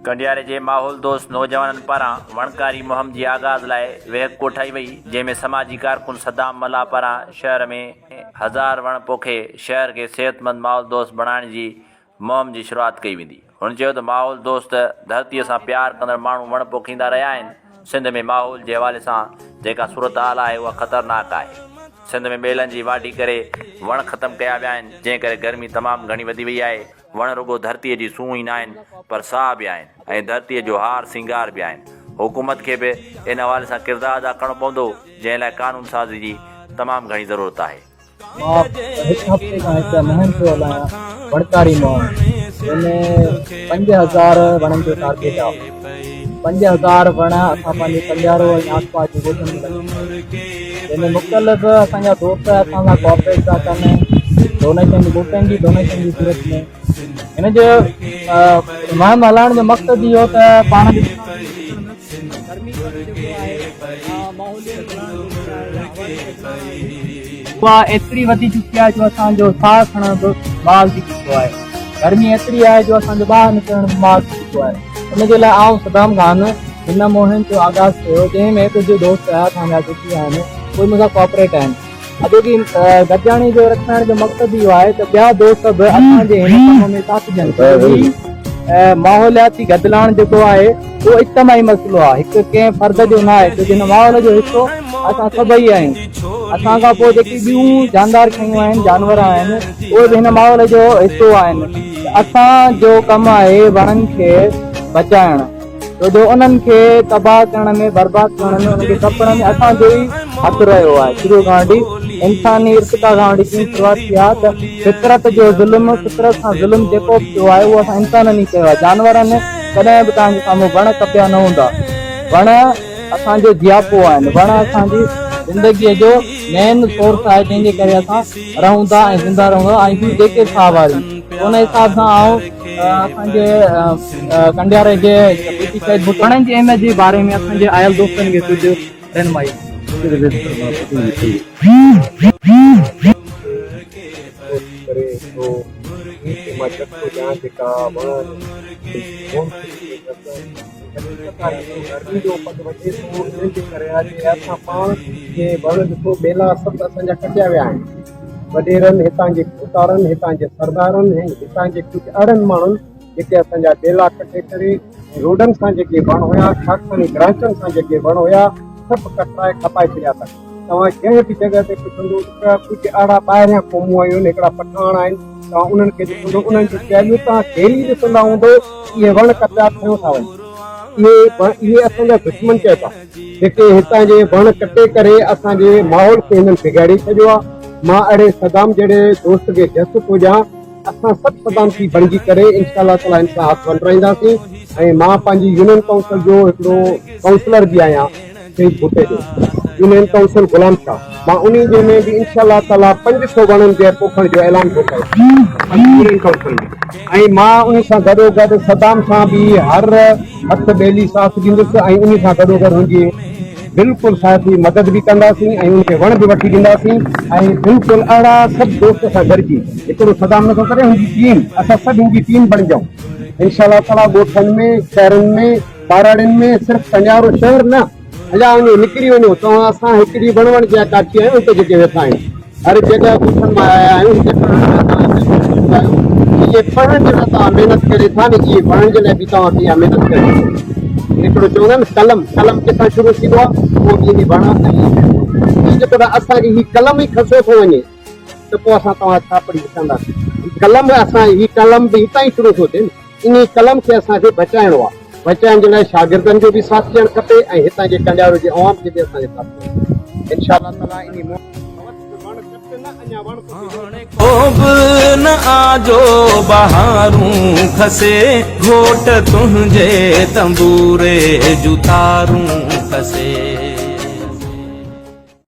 ڪنڊياري جي ماحول دوست نوجوانن پاران وڻڪاري مهم جي آغاز لاء ويهڪ ڪوٺائي وئي، جنهن ۾ سماجي ڪارڪن صدام ملاح پاران شهر ۾ هزار وڻ پوکي شهر کي صحتمند ماحول دوست بڻائڻ جي مهم جي شروعات ڪئي ويندي. هن چيو ته ماحول دوست ڌرتي سان پيار ڪندڙ ماڻهو وڻ پوکيندا رهيا آهن، سنڌ ۾ ماحول جي حوالي سان جيڪا صورتحال آهي اها خطرناڪ آهي، سنڌ ۾ ٻيلن جي واڍي ڪري وڻ ختم ڪيا ويا آهن، جنهن ڪري گرمي تمام گهڻي وڌي وئي آهي. وڻ رڳو ڌرتيء جي سونهن ئي ناهن پر ساهه به آهن ۽ ڌرتيء جو هار سينگار به آهن. حڪومت کي به ان حوالي سان ڪردار ادا ڪرڻو پوندو، جنهن لاء قانون سازي جي تمام گهڻي ضرورت آهي. مان هڪ هفتي کان هڪ مهم پيو هلايان وڻڪاري مهم جنهن ۾ 5000 وڻن جو ٽارگيٽ آ 5000 وڻ اسان پنهنجي ڪنڊيارو ۽ آس پاس جي ڳوٺن ۾ لڳايا جنهن ۾ مختلف اسان جا دوست اسان سان ڪوآپريٽ پيا ڪن ڊونيشن ٻوٽن جي ڊونيشن جي صورت ۾ هن جو مهم هلائڻ جو مقصد اهو ته پاڻ اها ايتري وڌي چڪي آهي جو اسان جو ساهه کڻڻ به مال ٿي چڪو آهي گرمي ايتري آهي جو اسان جو ٻاهر نڪرڻ به مال ٿي چڪو آهي ان جي لاء آئون صدام خان هن مهم جو آغاز ڪيو جنهن ۾ ڪجهه دوست اسان جا جيڪي آهن اهي مون سان ڪوآپريٽ آهن اڄوڪي گڏجاڻي جو رکائڻ جو مقصد اهو آهي ته ٻيا دوست به اسان جي هن ڪم ۾ ساٿ ڏين ڇو جو هي ماحولياتي گدلاڻ جيڪو آهي اهو اجتماعي مسئلو آهي هڪ ڪنهن فرد جو نه آهي ڇو جو هن ماحول جو حصو اسان سڀئي آهيون اسان کان پوء جيڪي ٻيون جاندار شيون آهن جانور آهن اهي به هن ماحول جو حصو آهن اسان جو ڪم آهي وڻن کي بچائڻ ڇو جو انهن کي تباهه ڪرڻ ۾ برباد ڪرڻ ۾ انهن کي ڪپڻ ۾ اسان جو ئي هٿ رهيو آهي. شروع کان وٺي انساني ارتقا کان وٺي جيئن شروعات ٿي آهي ته فطرت جو ظلم فطرت سان ظلم جيڪو به ٿيو آهي اهو اسان انسانن ئي ڪيو آهي جانورن ڪڏهن به توهان جي سامهون وڻ ڪپيا نه هوندا. وڻ اسان جو جياپو آهن وڻ اسان جي زندگيء جو مين سورس آهي جنهن جي ڪري اسان رهون ٿا ۽ زنده رهون ٿا ۽ ٻيون جيڪي به ساهه واريون ان حساب سان آئون اسان جي ڪنڊياري جي بي سيد ڀٽو وڻن جي اهميت جي باري ۾ اسان جي آيل دوستن کي ڪجهه رهنمائي. وڏيرن، هتان جي ڀوتارن، هتان جي سردارن ۽ هتان جي ڪجهه اهڙن ماڻهن جيڪي اسان جا ٻيلا ڪٽي ڪري ۽ روڊن سان جيڪي وڻ هيا، شاخن ۽ برانچن سان جيڪي وڻ هيا، سڀ ڪٽرائي کپائي ڇڏيا اٿن. توهان جنهن به جڳهه تي پڇندو ته ڪجهه اهڙا ٻاهريان قومون آيون آهن، هڪڙا پٺاڻ آهن، توهان انهن کي ڏسندو، انهن جون پياليون توهان ڊيلي ڏسندا هوندو، اهي وڻ ڪپيا کنيو ٿا وڃن. اهي اهي اسان جا دشمن چئبا. جيڪي هتان جي وڻ ڪٽي ڪري اسان جي ماحول کي هنن بگاڙي ڇڏيو آ. مان اهڙي صدام جهڙي دوست کي جس ٿو ڏيان. اسان سڀ صدام ٿي بڻجي ڪري انشاء الله تعالي هن سان هٿ ونڊرائينداسين ۽ مان پنهنجي يونين ڪائونسل جو هڪڙو ڪائونسلر به آهيان شهيد ڀٽي جو يونين ڪائونسل غلام شاهه مان انهي جي ۾ به انشاء الله تعالي 500 وڻن جي پوکڻ جو اعلان ٿو ڪيان پنهنجي يونين ڪائونسل ۾ ۽ مان انهي سان گڏوگڏ صدام سان به هر هٿ ٻيلي ساٿ ڏيندس ۽ انهي سان گڏوگڏ هن جي بلڪل ساٿي مدد به ڪنداسين ۽ ان کي وڻ به وٺي ڏينداسين ۽ بلڪل اهڙا سڀ دوست اسان گڏجي هڪڙو صدام نٿو ڪري هن جي ٽيم اسان سڀ هن جي ٽيم بڻجون انشاء الله تعالي ڳوٺن ۾ شهرن ۾ ٻهراڙين ۾ صرف ڪنڊيارو شهر نه هليا وڃو نڪري وڃو توهان اسان هڪڙي وڻ وڻ جا ڪاٺي آهيون هتي جيڪي ويٺا آهيون هر جڳهه ڳوٺن مان آيا آهيون هتي پڙهڻ لاء توهان هتي موجود آهيو جيئن پڙهڻ جي لاء توهان محنت ڪري ٿا نه ايئن وڻن جي لاء به توهان کي اها محنت ڪرڻي پوندي هڪڙو چوندا آهن قلم قلم ڪٿان شروع ٿيندو آهي اهو به انهي وڻ ۽ هي جيڪڏهن اسان جي هي قلم ئي کسيو ٿو وڃي ته پوء اسان توهان ڇا پڙهي سگهنداسين هي قلم اسان هي قلم به هتان ئي شروع ٿو ٿئي نه انهي قلم کي اسان کي بچائڻو آهي بچائڻ جي لاء شاگردن جو به ساٿ ڏيڻ کپي ۽ هتان جي ڪنڊيارو جي عوام کي به اسان جو ساٿ ڏيڻ کپي انشاء الله تعالي انهي ڪو به نه آ جو بهارون کسي گهوٽ تنهنجي تنبوري جون تارون کسي.